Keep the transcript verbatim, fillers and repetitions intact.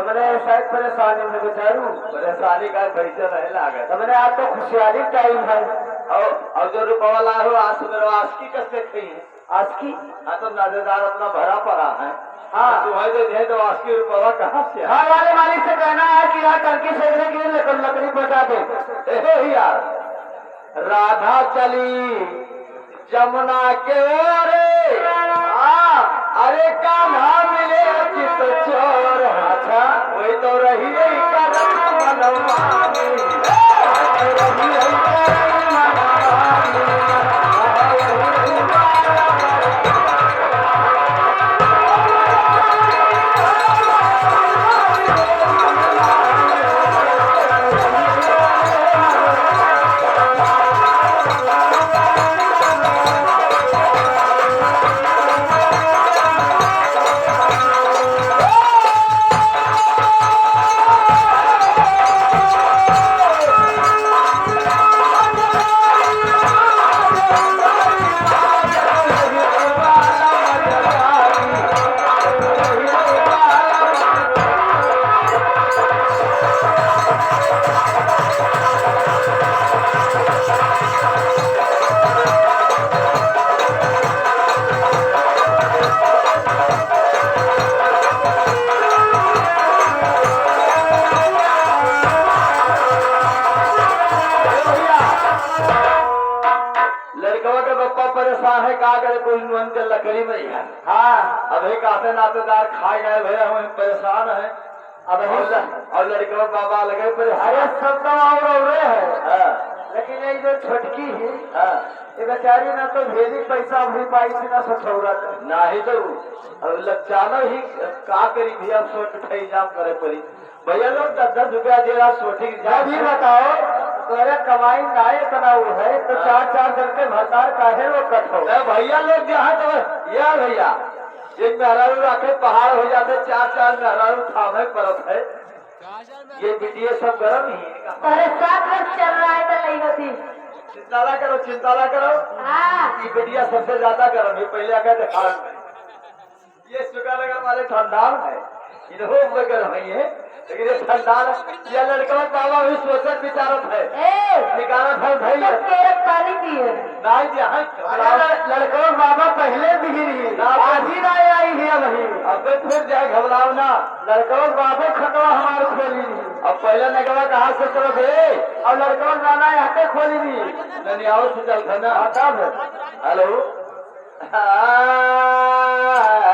बड़े शायद परेशानी में बेचारू। परेशानी का पैसा नहीं लागत। तो मैंने आज तो खुशियारी टाइम है। और, और जो रुपवा ला हो, आज मेरे आशिकी कैसे खाई है? आशिकी? हाँ, तो नातेदार अपना भरा पड़ा है। हाँ। तो भाई दे दे तो आशिकी रुपवा कहाँ से है? हाँ, वाले मालिक से कहना है कि यार टंकी से एक लकड़ी, लकड़ी पहुँचा दे। ए यार, राधा चली जमुना के ओरे। हाँ। अरे कान्हा मिले चित चोर। अच्छा। वही तो रही रही करम मनमानी। लड़कवा के पप्पा परेशान है, का करे, कोई नुअन के लकड़ी नहीं है। हाँ। अबे कासे नातेदार खाए गए भैया, हम परेशान है। अब हम ल-, और लड़कवा बाबा लगे परेशान। अरे सब तो और, और है। हाँ। लेकिन ये जो छोटकी है, हाँ। ये बेचारी ना तो भेजी पैसा भी पाई थी ना सठौरा के। नाही तो अब लचाना ही का करी भैया, सोच उठाई जाम करे पड़ी। भैया लोग दस दस रुपया दे रहा, सोटी के मैं भी बताओ, तोरे कमाई ना इतना वो है, तो हाँ। चार चार दिन के भरतार काहे वो कट हो? ए, भैया लोग जो है तो, या भैया, एक मेहरारू राखे पहाड़ हो जाते, चार चार मेहरारू थामे परत है। ये बिटिया सब गरम ही। अरे सात वर्ष चल रहा है तो नहीं होती। चिंता ना करो, चिंता ना करो। हाँ। ये बिटिया सबसे ज्यादा गरम है, पहले आकर दिखा। ये सुगानगर वाले ठंडाल है, इन्हों में गरम है, लेकिन ये ठंडाल है। ये लड़का बाबा भी सोचत विचारत है। ए, निकालत है भाई। सब केरक पानी पिए। नाहीं जी, हाँ, अरे लड़-, लड़का बाबा पहले भी गिरी, ना, आज ही ना आई है अभी। अबे फिर जाए घबराओ ना। लड़का बाबा खतवा हमार खोली। अब पहले नगवा कहाँ से चलो थे? अब लड़का नाना यहाँ पे खोली नहीं। नहीं, नहीं, आओ से चल था ना। हाँ, तब। हेलो। हाँ।